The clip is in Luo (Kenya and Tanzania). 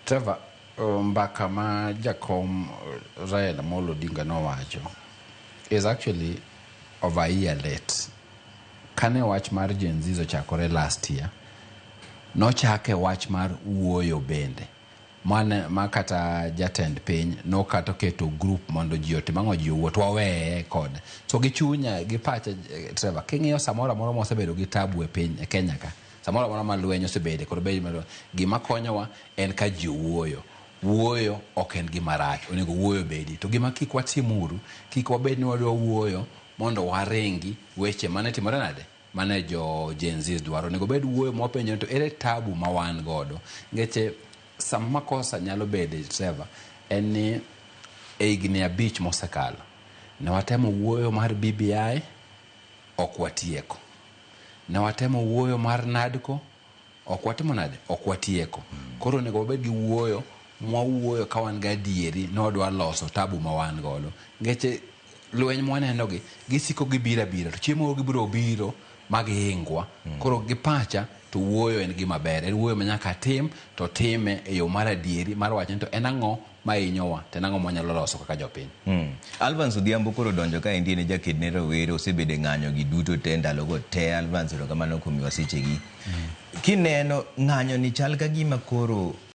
Trevor, mbaka ma jakom Raila Amolo Odinga nowacho is actually over a year late. Kane wach mar Gen Zs ochakore last year, nochake wach mar wuoyo bende. Mane, ma kata jatend piny nokato keto group mondo ji otim ang'o, ji owuo to waweye kode. So gi chunya gi pacha, Trevor, king'iyo samoro amora mosebedo gi tabu e piny e Kenya ka, samoro amora ma lweny osebede kod bed gima konyowa en ka ji owuoyo. Wuoyo ok en gima rach, onego wuoyo bedi. To gima kik watimuru, kik wabed ni wadwa wuoyo mondo waringi weche mane timore nade mane jo Gen Z dwaro. Onego bed wuoyo mwapenjo ni to ere tabu ma wan godo. Ngeche sama makosa nyalo bede, Trevor, en ni e higni 5 mosekalo ne watemo wuoyo mar BBI, ok watieko. Ne watemo wuoyo mar NADCO, ok watimo nade, ok watieko. Koro onego wabed gi wuoyo mwawuoyo ka wan gadieri ni wadwa loso tabu ma wan godo. Ngeche lweny mwaneno gi gisiko gibiro abira to chieng' moro gibiro biro ma gihingwa. Koro gi pacha to wuoyo en gima ber, en wuoyo ma nyaka tim to time e yo mar adieri mar wacho ni to en ang'o ma hinyowa to en ang'o mwanyalo loso kaka jopiny. Alvance Odhiambo koro donjo ka endi en jaked ne rowere, osebedo e ng'anyo gi duto te ndalogo te. Alvance, erokamano kuom miwa sechegi. Kineno ng'anyo ni chal ka gima koro